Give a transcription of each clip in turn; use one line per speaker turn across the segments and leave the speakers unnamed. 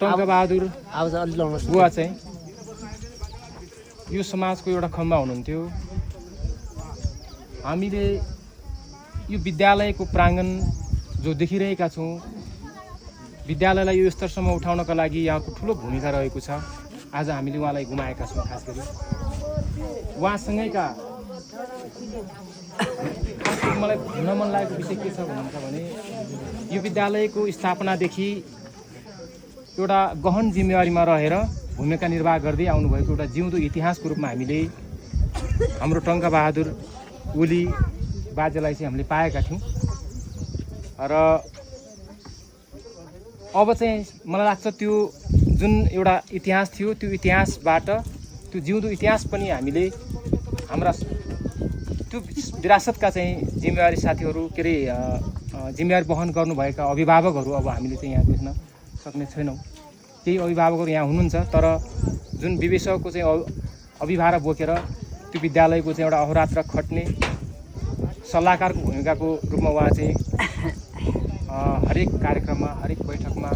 टङ्कबहादुर बुवा चाहिँ यो समाजको एउटा खम्बा हुनुहुन्थ्यो। हामीले यो विद्यालयको प्राङ्गण जो देखिरहेका छौँ, विद्यालयलाई यो स्तरसम्म उठाउनका लागि यहाँको ठुलो भूमिका रहेको छ। आज हामीले उहाँलाई गुमाएका छौँ। खास गरी उहाँसँगैका मलाई भन्न मन लागेको विषय के छ भन्नुहुन्छ भने यो विद्यालयको स्थापनादेखि एउटा गहन जिम्मेवारीमा रहेर भूमिका निर्वाह गर्दै आउनुभएको एउटा जिउँदो इतिहासको रूपमा हामीले हाम्रो टङ्कबहादुर ओली बाजेलाई चाहिँ हामीले पाएका थियौँ। र अब चाहिँ मलाई लाग्छ त्यो जुन एउटा इतिहास थियो, त्यो इतिहासबाट त्यो जिउँदो इतिहास पनि हामीले हाम्रा त्यो विरासतका चाहिँ जिम्मेवारी साथीहरू के अरे जिम्मेवारी वहन गर्नुभएका अभिभावकहरू अब हामीले चाहिँ यहाँ देख्न सक्ने छैनौँ। केही अभिभावकहरू यहाँ हुनुहुन्छ, तर जुन विवेशकको चाहिँ अभिभार बोकेर त्यो विद्यालयको चाहिँ एउटा अहोरात्र खट्ने सल्लाहकारको भूमिकाको रूपमा उहाँ चाहिँ हरेक कार्यक्रममा, हरेक बैठकमा,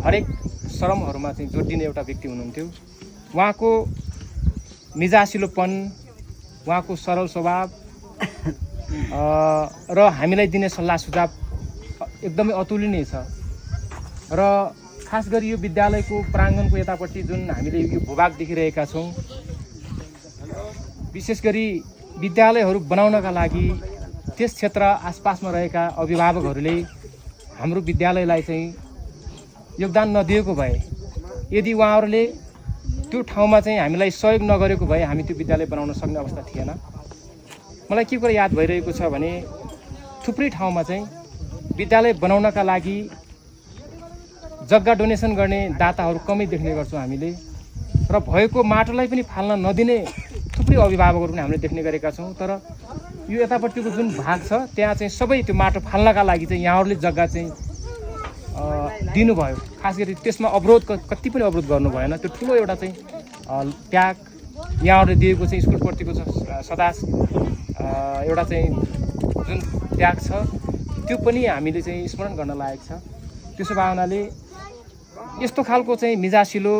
हरेक श्रमहरूमा चाहिँ जोड दिने एउटा व्यक्ति हुनुहुन्थ्यो। उहाँको मिजासिलोपन, उहाँको सरल स्वभाव र हामीलाई दिने सल्लाह सुझाव एकदमै अतुलनीय छ। र खास गरी यो विद्यालयको प्राङ्गणको यतापट्टि जुन हामीले यो भूभाग देखिरहेका छौँ, विशेष गरी विद्यालयहरू बनाउनका लागि त्यस क्षेत्र आसपासमा रहेका अभिभावकहरूले हाम्रो विद्यालयलाई चाहिँ योगदान नदिएको भए, यदि उहाँहरूले त्यो ठाउँमा चाहिँ हामीलाई सहयोग नगरेको भए हामी त्यो विद्यालय बनाउन सक्ने अवस्था थिएन। मलाई के कुरा याद भइरहेको छ भने थुप्रै ठाउँमा चाहिँ विद्यालय बनाउनका लागि जग्गा डोनेसन गर्ने दाताहरू कमै देख्ने गर्छौँ हामीले, र भएको माटोलाई पनि फाल्न नदिने थुप्रै अभिभावकहरू पनि हामीले देख्ने गरेका छौँ। तर यो यतापट्टिको जुन भाग छ त्यहाँ चाहिँ सबै त्यो माटो फाल्नका लागि चाहिँ यहाँहरूले जग्गा चाहिँ दिनुभयो। खास गरी त्यसमा अवरोध कति पनि अवरोध गर्नु भएन। त्यो ठुलो एउटा चाहिँ त्याग यहाँहरूले दिएको चाहिँ स्कुलप्रतिको सदा एउटा चाहिँ जुन त्याग छ त्यो पनि हामीले चाहिँ स्मरण गर्न लायक छ। त्यसो भए हुनाले यस्तो खालको चाहिँ मिजासिलो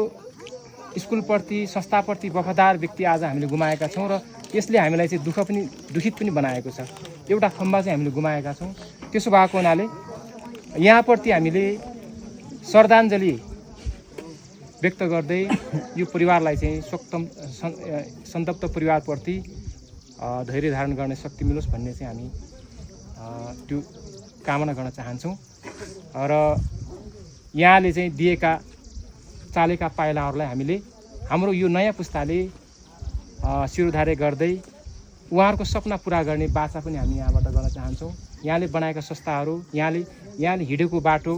स्कुलप्रति, संस्थाप्रति वफादार व्यक्ति आज हामीले गुमाएका छौँ र यसले हामीलाई चाहिँ दुखित पनि बनाएको छ। एउटा खम्बा चाहिँ हामीले गुमाएका छौँ। त्यसो भएको हुनाले यहाँप्रति हामीले श्रद्धाञ्जली व्यक्त गर्दै यो परिवारलाई चाहिँ सन्तप्त परिवारप्रति धैर्य धारण गर्ने शक्ति मिलोस् भन्ने चाहिँ हामी त्यो कामना गर्न चाहन्छौँ। र यहाँले चाहिँ दिएका चालेका पाइलाहरूलाई हामीले हाम्रो यो नयाँ पुस्ताले शिरोधार्य गर्दै उहाँहरूको सपना पुरा गर्ने बाचा पनि हामी यहाँबाट गर्न चाहन्छौँ। यहाँले बनाएका संस्थाहरू, यहाँले हिँडेको बाटो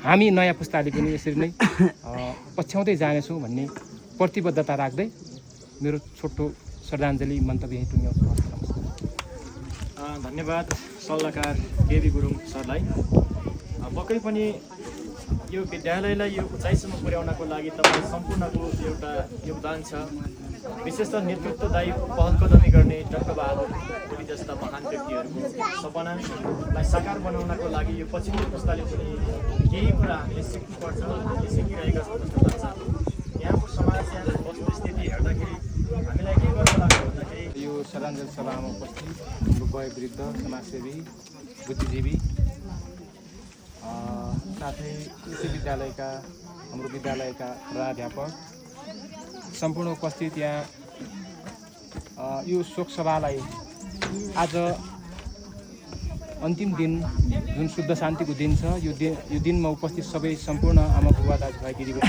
हामी नयाँ पुस्ताले पनि यसरी नै पछ्याउँदै जानेछौँ भन्ने प्रतिबद्धता राख्दै मेरो छोटो श्रद्धाञ्जली मन्तव्य यहीँ टुङ्ग्याउँछु।
धन्यवाद सल्लाहकार केबी गुरुङ सरलाई। पक्कै पनि यो विद्यालयलाई यो उचाइसम्म पुर्याउनको लागि तपाईँ सम्पूर्णको एउटा योगदान छ। विशेष त नेतृत्वदायी पहल कदमी गर्ने टङ्कबहादुर ओली जस्ता महान व्यक्तिहरूको सपनालाई साकार बनाउनको लागि यो पछिल्लो पुस्ताले पनि केही कुरा हामीले सिक्नुपर्छ, हामीले सिकिरहेका छौँ जस्तो लाग्छ। यहाँको समाज, यहाँको वस्तुस्थिति हेर्दाखेरि हामीलाई के गर्न लाग्छ भन्दाखेरि
यो श्रद्धाञ्जली सभामा उपस्थित वयोवृद्ध समाजसेवी, बुद्धिजीवी, साथै यसै विद्यालयका हाम्रो विद्यालयका प्राध्यापक सम्पूर्ण उपस्थित यहाँ यो शोक सभालाई आज अन्तिम दिन जुन शुद्ध शान्तिको दिन छ, यो दिनमा उपस्थित सबै सम्पूर्ण आमा बुबा दाजुभाइ दिदीबहिनी